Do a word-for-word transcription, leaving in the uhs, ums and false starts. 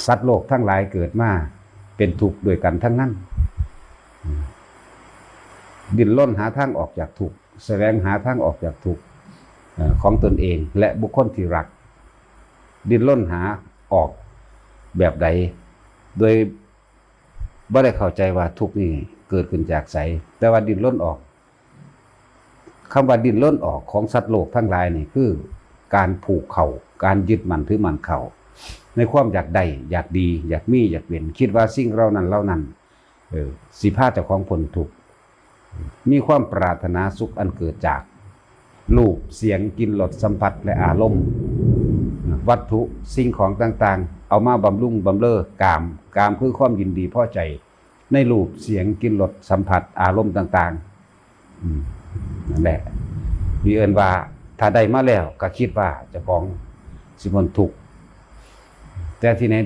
สัตว์โลกทั้งหลายเกิดมาเป็นทุกข์ด้วยกันทั้งนั้น ดิ้นรนหาทางออกจากทุกข์ แสวงหาทางออกจากทุกข์ เอ่อ ของตนเองและบุคคลที่รัก ดิ้นรนหาออกแบบใด โดยบ่ได้เข้าใจว่าทุกข์นี่เกิดขึ้นจากไส แต่ว่าดิ้นรนออก คำว่าดิ้นรนออกของสัตว์โลกทั้งหลายนี่คือการผูกเข้า การยึดมั่นถือมั่นเข้า ในความอยากได้ อยากดี อยากมี อยากเป็น คิดว่าสิ่งเหล่านั้นเหล่านั้น เออ สิพาเจ้าของพ้นทุกข์ มีความปรารถนาสุขอันเกิดจาก รูป เสียง กลิ่น รส สัมผัส และอารมณ์ วัตถุ สิ่งของต่างๆ เอามาบำรุงบำเรอกาม กามคือความยินดีพอใจ ในรูป เสียง กลิ่น รส สัมผัส อารมณ์ต่างๆ อืม นั่นแหละ ที่เอิ้นว่าถ้าได้มาแล้วก็คิดว่าเจ้าของสิพ้นทุกข์ แต่ที่ไหนได้